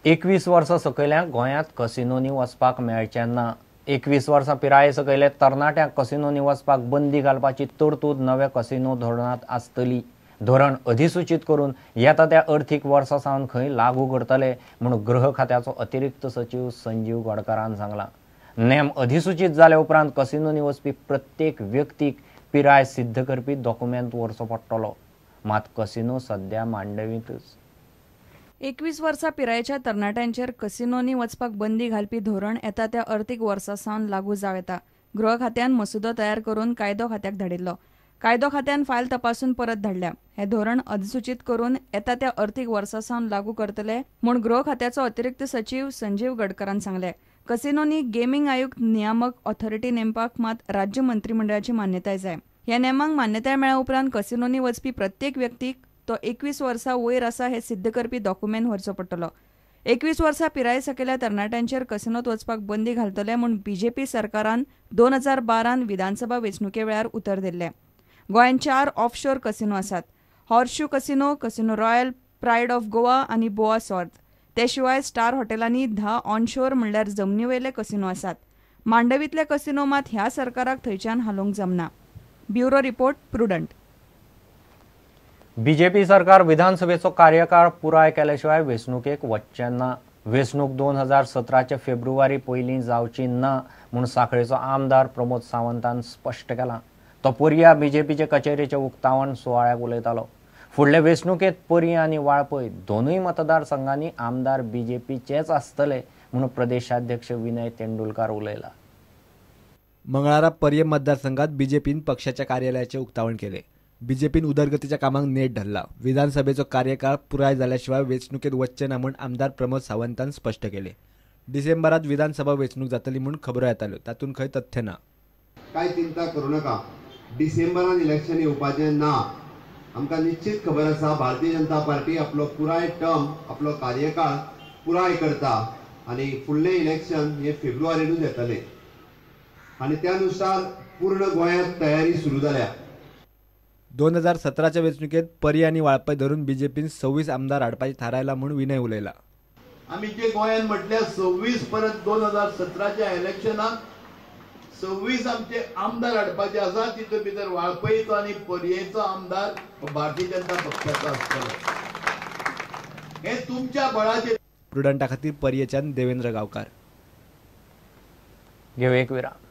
21 वर्सां सकयल्यांक गोंयांत कसिनोनी वचपाक मेळचें ना. 21 वर्सां पिराये सकयले तरणाट्यांक कसिनोनी वचपाक बंदी घालपाची तरतूद नव्या कसिनो धोरणांत आसतली. धोरण अधिसूचीत करून येता त्या अर्थीक वर्सा सावन खंय लागू करतले म्हूण गृह खात्याचो अतिरिक्त सचीव संजीव गडकरान सांगलां. नेम अधिसूचीत जाल्या उपरांत कसिनोनी वचपी प्रत्येक व्यक्तीक पिराय सिद्ध करपी डॉक्युमेंट व्हरचो पडटलो. मात कसिनो सध्या मांडवींतच. 21 वर्सां पिरायेच्या तरणाट्यांचेर कसिनोनी वचपाक बंदी घालपी धोरण येता त्या अर्थीक वर्सा सावन लागू जावं येता. गृह खात्यान मसुदो तयार करून कायदो खात्याक धाडिल्लो. कायदो खात्यान फायल तपासून परत धाडल्या. हें धोरण अधिसूचीत करून येता त्या अर्थीक वर्सा सावन लागू करतले म्हूण गृह खात्याचो अतिरिक्त सचीव संजीव गडकरान सांगलें. कसिनोनी गेमींग आयुक्त नियामक ऑथॉरिटी नेमपाक मात राज्य मंत्रीमंडळाची मान्यताय जाय. ह्या नेमांक मान्यताय मेळ्ळ्या उपरांत कसिनोनी वचपी प्रत्येक व्यक्तीक तो 21 वर्सां वयर आसा हें सिद्ध करपी डॉक्युमेंट व्हरचो पडटलो. 21 वर्सां पिराये सकयल्या तरणाट्यांचेर कसिनोत वचपाक बंदी घालतले म्हूण बीजेपी सरकारान 2012 विधानसभा वेंचणुके वेळार उतर दिल्लें. गोंयांत 4 ऑफशोर कसिनो आसात. Horseshoe casino, casino royale, pride of Goa आनी बोआ सॉर्त. ते शिवाय स्टार हॉटेलांनी 10 ऑनशोर म्हणल्यार जमनीवयले कसिनो आसात. मांडवींतले कसिनो मात ह्या सरकाराक थंयच्यान हालोवंक जमना. Bureau report, Prudent. BJP सरकार विधानसभेचो कार्यकाळ पुराय केल्या शिवाय वेंचणुकेक वचचें ना. वेंचणूक 2017 फेब्रुवारी पयलीं जावची ना म्हूण सांखळेचो आमदार प्रमोद सावंतान स्पश्ट केलां. तो पर्या बीजेपीचे कचेरेचे उक्तावण सुवाळ्याक उलयतालो. फुडले वेंचणुकेंत पर्या आनी वाळपय दोनूय मतदारसंघांनी आमदार बीजेपीचेच आसतले म्हूण प्रदेशाध्यक्ष विनय तेंडुलकार उलयला. मंगळारा पर्ये मतदारसंघात बीजेपीन पक्षाच्या कार्यालयाचे उक्तावण केले. बीजेपीन उदरगतीच्या कामांक नेट धरला. विधानसभेचो कार्यकाळ पुराय जाल्याशिवाय वेंचणुकेत वचचे ना म्हूण आमदार प्रमोद सावंतान स्पश्ट केले. डिसेंबरात विधानसभा वेंचणूक जातली म्हूण खबरो येताल्यो, तातूंत खंय तथ्य ना. काय चिंता करूं नाका, डिसेंबरान इलेक्शन येवपाचें ना. आमकां निश्चित खबर आसा भारतीय जनता पार्टी आपलो पुराय टर्म, आपलो कार्यकाळ पुराय करता आनी फुडलें इलेक्शन हें फेब्रुवारीनूच येतलें आनी त्या नुसार पूर्ण गोंयांत तयारी सुरू जाल्या. 2017 वेंचणुकेत पर्ये आनी वाळपय धरून बीजेपीन 26 आमदार हाडपाचें थारायलां म्हूण विनय उलयला. आमी जे गोंयांत म्हटल्यार 26 परत 2017 इलेक्शनाक 26 आमचे आमदार हाडपाचे आसा. तितूंत भितर वाळपयचो आनी पर्येचो आमदार भारतीय जनता पक्षाचो आसतलो. हें तुमच्या बळाचेर. प्रुडंटा खातीर पर्येच्यान देवेंद्र गांवकार. घेवया एक विराम.